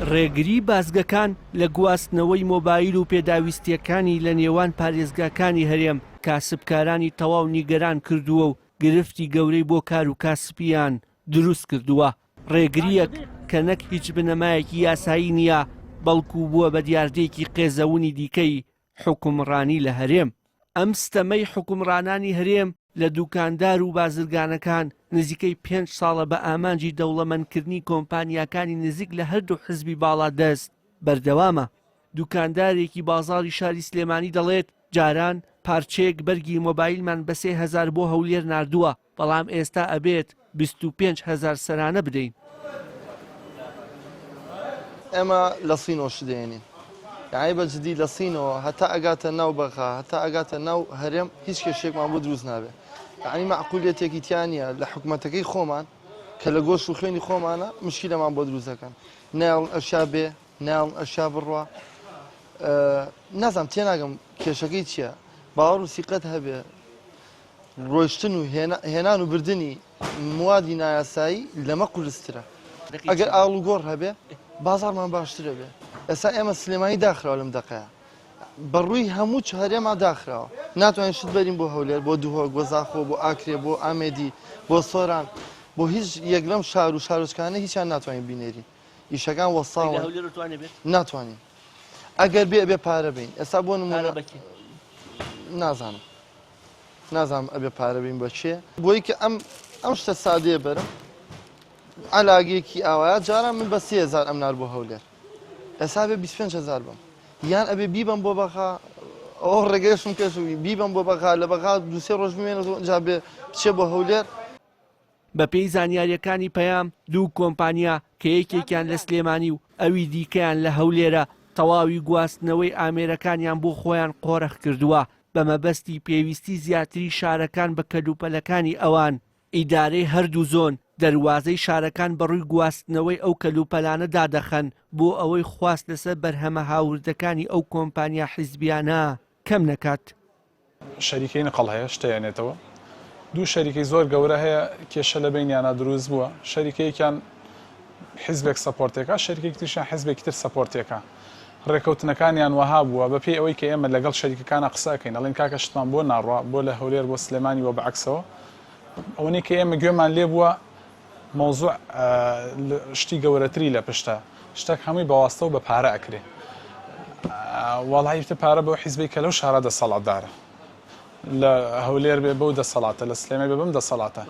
ڕێگری بازگەکان لە گواستنەوەی مۆبایل و پێداویستییەکانی لە نێوان پارێزگاکانی هەرێم، کاسبکارانی تەواو نیگەران کردووە و گرفتی گەورەی بۆ کار و کاسبییان دروست کردووە. ڕێگرییەک کە نەک هیچ بنەمایەکی یاسایی نییە، بەڵکو بووە بە دیاردەیەکی قێزەونی دیکەی حوکمڕانی لە هەرێم. ئەم ستەمەی حوکمڕانانی هەرێم لە دوکاندار و بازرگانەکان نزیکەی پێنج ساڵە بە ئامانجی دەوڵەمەندکردنی کۆمپانیاکانی نزیک لە هەردوو حزبی باڵادەست بەردەوامە. دوکاندارێکی بازاڕی شاری سلێمانی دەڵێت، جاران پارچەیەک بەرگی مۆبایلمان بە 3000 بۆ هەولێر ناردووە، بەڵام ئێستا ئەبێت 25 هەزار سەرانە بدەین. ئێمە لە سینەوە شت دەێنین یانی بە جدی لە سینەوە هەتا ئەگاتە ناو بەغا هەتا ئەگاتە ناو هەرێم هیچ کێشێکمان بۆ دروست نابێت یعنی معقولیەتێکی تیا نییە لە حکومەتەکەی خۆمان کە لە گۆشت و خوێنی خۆمانە مشکیلەمان بۆ دروست دەکەن نایڵن ئەشیا بێ نایڵن ئەشیا بڕوا نازانم تێناگەم کێشەکەی چییە باوەڕ و سیقەت هەبێ ڕۆیشتن و هێنان و بردنی موادی نایاسایی لەمە قورسترە. ئەگەر ئاڵوگۆڕ هەبێ بازاڕمان باشترە بێ. ئێستا ئێمە سلێمانی داخراوە لەم دەقەیە. بە ڕووی هەموو هەرێما داخراوە. ناتوانین شت بەرین بۆ هەولێر، بۆ دهۆک، بۆ زاخۆ، بۆ ئاکرێ، بۆ ئامێدی، بۆ سۆران، بۆ هیچ یەک لەم شار و شارۆچکانە هیچیان ناتوانین بینێرین. ئیشەکان وەستاون. ناتوانین. ئەگەر بێ ئەبێ پارە بین. ئێستا بۆ نموونە نازانم. نازانم ئەبێ پارە بین بە کێ بۆی کە ئەم ئەم شتە سادەیە بەرم علاگێکی ئاوایە جاران من بە 3000 ئەم نار بۆ هەولێر ئێستا بێ 25000 بم یان ئەبێ بیبم بۆ بەغا ئەو ڕێگەیشم کەس بیبم بۆ بەغا لە بەغا دوسێ ڕۆژ بمێنێت جا بێ بچێ بۆ هەولێر بەپێی زانیارییەکانی پەیام، دوو کۆمپانیا کە یەکێکیان لە سلێمانی و ئەوی دیکەیان لە هەولێرە، تەواوی گواستنەوەی ئامێرەکانیان بۆ خۆیان قۆرخ کردووە، بەمەبەستی پێویستی زیاتری شارەکان بە کەلوپەلەکانی ئەوان. ئیدارەی هەردوو زۆن، دەروازەی شارەکان بەڕووی گواستنەوەی ئەو کەلوپەلانە دادەخەن، بۆ ئەوەی خواست لەسەر بەرهەمە هاوردەکانی ئەو کۆمپانیا حیزبیانە کەم نەکات. شەریکەی نقڵ هەیە شتەیەنێتەوە دوو شەریکەی زۆر گەورە هەیە کێشە لە بینیانە دروست بووە شەریکەیەکیان حیزبێک سەپۆرتێکە شەریکێکی تریشیان حیزبێکی تر سەپۆرتێکە ڕێکەوتنەکانیان وەها بووە بەپێی ئەوەی کە ئێمە لەگەڵ شەریکەکانە قسە ئەکەین ئەڵێن کاکە شتمان بۆ ناڕوا بۆ لە هەولێر بۆ سلێمانی وە بەعکسەوە ئەوەنەی کە ئێمە گوێمان لێ بووە مەوزوع شتی گەورەتری لە پشتە شتەک هەمووی بە واستە و بە پارە ئەکرێ وەڵی تر پارە بەو حیزبەی کە لەو شارە دەسەڵاتدارە لە هەولێر بێ بەو دەسەڵاتە لە سلێمانی بێ بەم دەسەڵاتە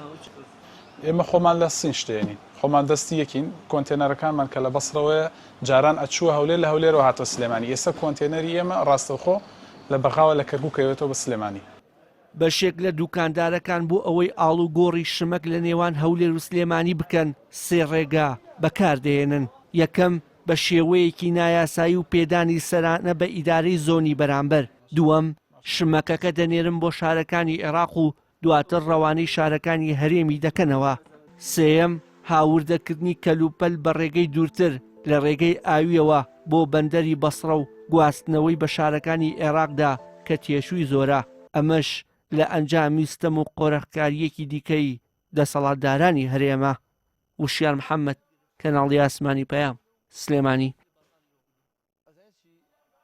ئێمە خۆمان لە سین شتێنین خۆمان دەستی یەکین کۆنتێنەرەکانمان کە لە بەسڕەوەیە جاران ئەچووە هەولێر لە هەولێرەوە هاتەوە سلێمانی ئێستا کۆنتێنەری ئێمە ڕاستەوخۆ لە بەغاوە لە کەرکووکەوێتەوە بە سلێمانی. بەشێک لە دوکاندارەکان بۆ ئەوەی ئاڵوگۆڕی شمەک لە نێوان هەولێر و سلێمانی بکەن سێ ڕێگا بەکاردەهێنن، یەکەم، بە شێوەیەکی نایاسایی و پێدانی سەرانە بە ئیدارەی زۆنی بەرامبەر، دووەم، شمەکەکە دەنێرن بۆ شارەکانی عێراق و دواتر ڕەوانەی شارەکانی هەرێمی دەکەنەوە، سێیەم، هاوردەکردنی کەلوپەل بە ڕێگەی دوورتر لە ڕێگەی ئاوییەوە بۆ بەندەری بەسڕە و گواستنەوەی بە شارەکانی عێراقدا کە تێچووی زۆرە، ئەمەش لە ئەنجامی ستەم و قۆرخکارییەکی دیکەی دەسەڵاتدارانی هەرێمە. وشیار محەمەد، کەناڵی ئاسمانی پەیام، سلێمانی.